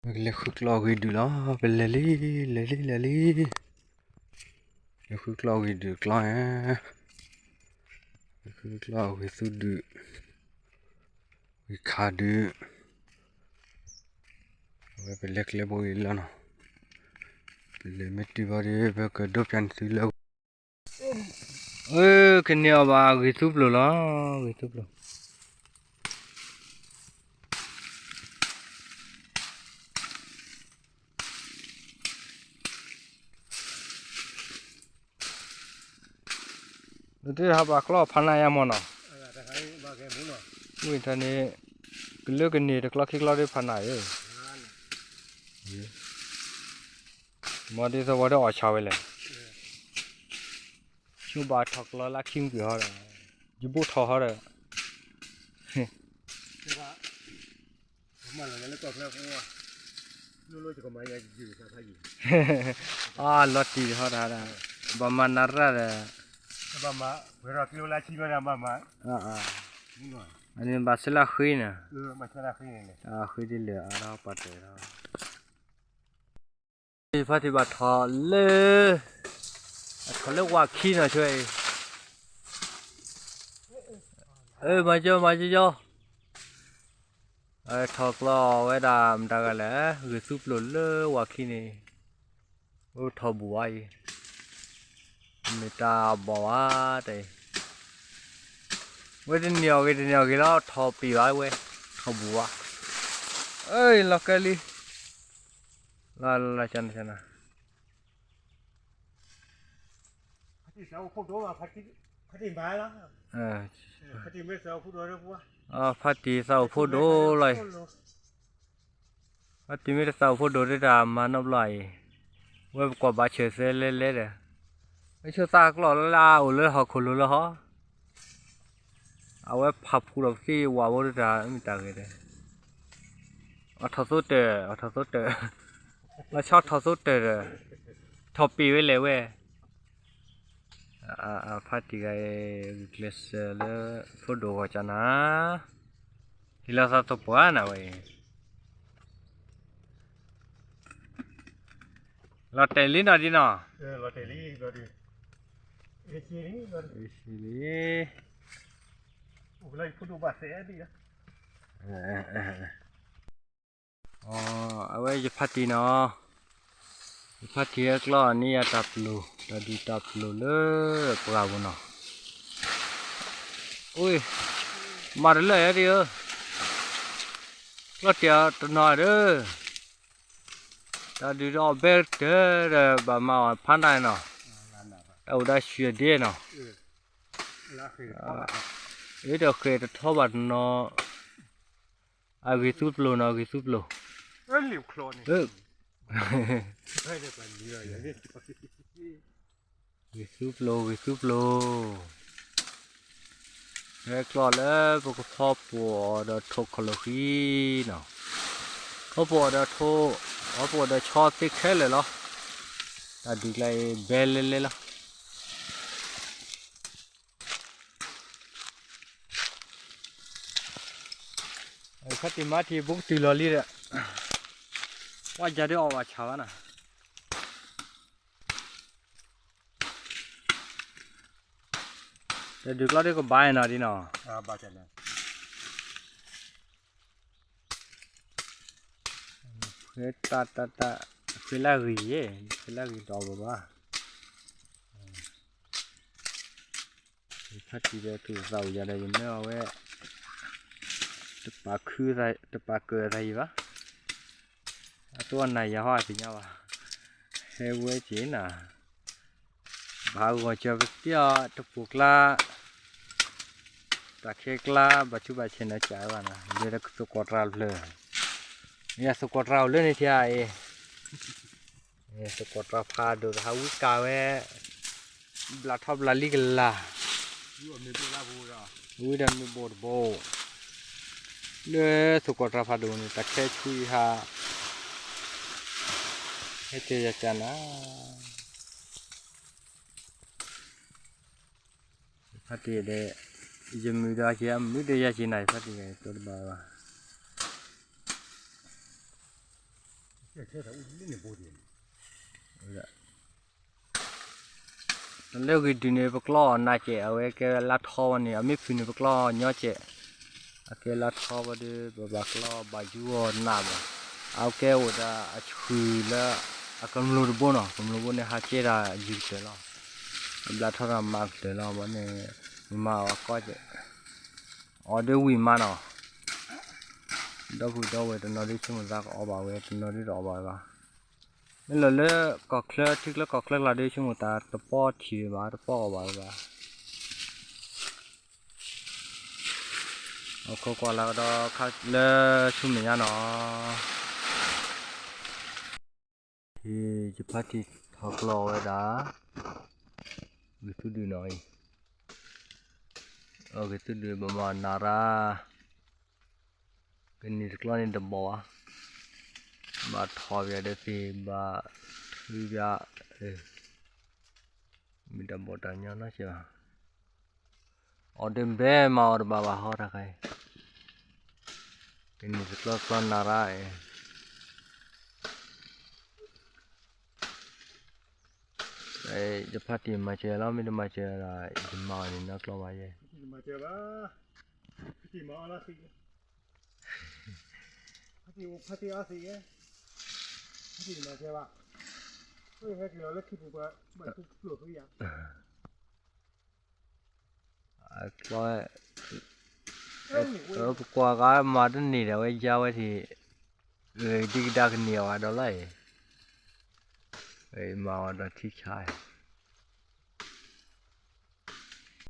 ပကလဲၤဃုကျီၢ်အဂ့ၤဒုးလီၤ, ပလဲၤလံ, လဲၤလံ လဲၤလံ, လဲၤဃုကျီၢ်အဂ့ၤဒုးကျီၢ်ဧါ, လဲၤဃုကျီၢ်အဂ့ၤသူဒုး, ဂ့ၤခးဒုး, အဝဲပလဲၤကျဲဘိအံၤလီၤနီၤ, ပလဲၤမ့ၢ်တုၤဘၣ်ဒီး ပကဒိးပၠးနသုလၢ အၢ ကန့ၢ်အီၤဘၣ် ဂ့ၤသူပျိာ်လီၤ, ဂ့ၤသူပျိာ် နတဟးဘၣ်ကျီၢ်ဖးနးယါမ့ၢ်နီၤ, မ့ၢ်တၢ်န့ၣ် ကလၢကန့ၢ်တကျီၢ်ခံကျီၢ်ဒီးဖးနးဧၢ, မ့ၢ်ဒ်သိးဝဲဒၣ်အီၣ်ဆၣ်ဝဲလဲၣ်, ဆိဘၣ်ထီၣ်ကျီၢ်လၢခံမုၢ်ကွံာ်ဟီဒီး, ယဘိၣ်ထီၣ်ဟီဒီး အလီၤတံၢ်ဟီဒၣ်, ဘၣ်မၤနၤရၣ်ဒီး, ဘၣ်မၤ, အန့ၣ်ဘၣ်ဆၢလၢအဃ့န့ၣ်, အဃ့ဒ်လဲၣ်အါထီၣ်ပှၤတဲာ်ထီၣ်, ဖါတံၢ်ဘၣ်ထီၣ်လၢ အထီၣ်လၢဝၤခံနီၤဆိအံၤ, အၢ မၤကၠီ မၤကၠီကၠီ, ထီၣ်ကျီၢ်ဝဲဒၣ်မတၤဂၤလဲၣ်, ဂ့ၤသူပျိာ်လၢဝၤခံန့ၣ်, အိၣ်ထီၣ်ဘူးဝါအံၤ, မ့ၢ်တၢ်ဘီၣ်ဝါတအံၤ, ဝဲတန့ၢ်အီၣ်ဂ့ၤ တန့ၢ်အီၣ်ဂ့ၤလီၤ ထီၣ်ပံာ်ဘၣ်ဝဲ, ထီၣ်ဘူးဝါ, အၢ လီၤကဲလံ, လီၤလီၤလီၤ ကနကန ဖါတံၢ်သးအိၣ်ဖိဒိၣ်လီၤ, ဖါတံၢ်သးအိၣ်ဖိဒိၣ်လီၤအံၤ, ဖါတံၢ်မ့ၢ်တသးအိၣ်ဖိဒိၣ်ဒ်တၢ်မၤနီတဘျီအံၤ, ဝဲပကွၢ်ဘၣ်ဆၢၣ်သဲလဲလဲဒီး, ဝဲဆိသးကျီၢ်လၢအအိၣ်လၢဟီၣ်ခိၣ်လိၤလၢဟီၣ် အဝဲဖးဖှူဒီးပသံဝးဘိဒ်တၢ်မ့ၢ်တၢ်ဂ့ၤဒီး, အထီၣ်သိတၢၢ် အထီၣ်သိတၢၢ်, လီၤဆီထီၣ်သိတၢၢ်ဒီး, ထီၣ်ပံာ်ဝဲလဲၣ်ဝဲ, ဖါတံၢ်ဂၤအံၤ ဂုာ်ကျဲးစၢးလၢ ဖိဒိၣ်ဂီၤကနၤ, ဟံးလီၤသးသပှၢ်နၤဝဲအံၤ, လီၤတဲာ်လံနီၤဒ်နီၤ, လီၤတဲာ်လံ, လီၤတဲာ်လံ, အဝဲယဖါတံၢ်နီၤ, ယဖါတံၢ်အကျီၢ်န့ၣ်ယၤတၢ်ပျိာ် တၢ်ဒုးတၢ်ပျိာ်လၢပှၢ်ပူၤနီၤ, အိ, မၤတလၢာ်ယၤဒ်ဧၢ, ကျီၢ်တံၢ်အီၤတနီၤဒီး, တၢ်ဒုးဒီးအီၣ်ဘဲတၢၢ်ဒီး ဘၣ်မၤအီၣ်ဖးနးနီၤ, တၢ်အိၣ်ဒၣ်ဆံးဒ့နီၤ, အၢတဃဲၤတထီဘၣ်တနီၤ, အဂ့ၤသူပျိာ်နီၤ ဂ့ၤသူပျိာ်, ဂ့ၤသူပျိာ် ဂ့ၤသူပျိာ်, ဟဲကျီၢ်လၢပကဖီပိာ်အီၤဒီးထိၣ်ခီၣ်လီၢ်ဃံနီၤ, ဖီပိာ်အီၤဒီးထိၣ်, ဖီပိာ်အီၤဒီးဆီသ့ခဲလၢာ်လီၤ, တၢ်ဒုးကျါအံၤဘဲလဲလဲလီၤ. ဖါတံၢ်မါတံၢ်ဘိကတုၤလီၤလံဒီး, ပှၤယၤဒုးအီၣ်ဝဲဆၣ်ဘၣ်နၤ, တၢ်ဒုးကျီၢ်ဒုးကဘၣ်နီၤဒ်နီၤ, ဃ့တၢ်တၢ်တၢ်, ဃ့လၢဂံၢ်ယဲ, ဃ့လၢဂံၢ်တအီၣ်ဘၣ်ဘၣ်. ဖါတံၢ်ဒီးသူၣ်သးအိၣ်ယၤဒီး ယမၢအဝဲ တပာ်ခု, တပာ်ကၢၢ်အသးယံၤဘၣ်. အတိၢ်အနၢ်ယၤဟီအသ့ၣ်ညါဘၣ်. ဟဲဝဲက့ၤနၤ, ဘၣ်ဂီၤစၢၤပသံအီၤတပူၤကျါ, တၢ်ခဲကျါ ဘၣ်ဆူးဘၣ်ဆဲးနၤကးဘၣ်နၤ, လၢတၢ်သကိးတြၢ်တဖျၢၣ်, မ့ၢ်ယၤသကိးတြၢ်အိၣ်လၢန့ၣ်ထံဧါအံၤ, သကိးတြၢ်ဖးဒိၣ်တဟးဝံကးဝဲ, ဘျးထီၣ်ဘျးလံကလၤ, ဝံဒီးမ့ၢ်ဘိၣ်တဘိ, လၢသကိးတြၢ်ဖးဒိၣ်န့ၣ် တၢ်ခဲဆူအံၤဟး, ဟဲကဲယၤကနၤ ဖါတံၢ်ဒီး, ယမုၢ်ဒီးက့ၤ အမုၢ်ဒီးယၤက့ၤနၤ ယဖါတံၢ်ဂၤ တိတဘၣ်ဘၣ်. လၢဂ့ၤဒုးန့ၣ် ပကျီအီၤနးကဲး အဝဲကဲလါထီဝဲန့ၣ် အမ့ၢ်ဖုးန့ၣ် ပကျီညီကဲး, အကဲလါထီဝဲဒီး ပဘၣ်ကျီဘၣ်ယူအီၤနးဘၣ်, အကဲအိၣ်ဒီးအဆူၣ်လၢ အကမျူၤတဘိနီၤ, ကမျူၤဘိန့ၣ် ဟးကဲတၢ်ယုၢ်ကတၢၢ်လီၤ, အဘျးထီၣ်တၢ်မၤကတၢၢ်လီၤ, ဘၣ်န့ၣ် မၤအီၤကီကဲး, အီၤဒ်ဝံၣ်မးနီၤ, ဒီပုၢ်ဒီဝဲၢ်တနီၤဒ်ဆိကမိၣ်သးကအီၣ်ဘၣ်ဝဲ တနီၤဒ်တအီၣ်ဘၣ်ဝဲဘၣ်, မ့ၢ်လီၤလၢကီၢ်ချၢ ထံကျါကီၢ်ချၢကျါဒီး ဆိကမိၣ်သးတပီထံၣ်ဘၣ် တပီအီၣ်ဘၣ်ဝဲဘၣ်, အခိးကွၢ်လၢကဒီးလၢဆူမဲာ်ညါနီၤ, ယဖါတံၢ်ထီၣ်ကျီဝဲဒၣ်, ဂ့ၤသူဒုးနီၤအံၤ, ဂ့ၤသူဒုး ဘၣ်မၤနၤရၣ် ကန့ၢ်တကျီန့ၣ်တဘီၣ်ဘၣ်, ဘၣ်ထီၣ်ပယီၤဒီးသ့ၣ်ဘၣ်ထုပယီၤ, မ့ၢ်တၢ်ဘီၣ်တၢ်ညီနီၢ်ကဲဘၣ်, အီၤဒ်ဘဲမၤအီၤတဘၣ်ဘၣ်ဟီတခါအံၤ, ကန့ၢ်တကျီကျီနၤရၣ်အံၤ ယဖါတံၢ်မၤစၢၤလီၤ မ့ၢ်တမၤစၢၤဒီး ယမၤအီၤန့ၣ်နီၢ်ကျီမးယဲ, ဖါတံၢ်မၤအီၤလီၤသ့, ဖါတံၢ်အီသ့, ဖါတံၢ်မၤစၢၤဘၣ်, ဟဲက့ၤလီၤလၢခံပူၤပှၤဘၣ်သူကျိၣ်ဃုယၤ အကျီ, ပကွၢ်ဂၤမၤတန့ၢ်ဒီး ဝဲယါဝဲထံၣ်, ဒ်ကဒါကန့ၢ်အီၤဂၤဒီးလီၤအံၤ, မၤအီၤဒီးထံဆါ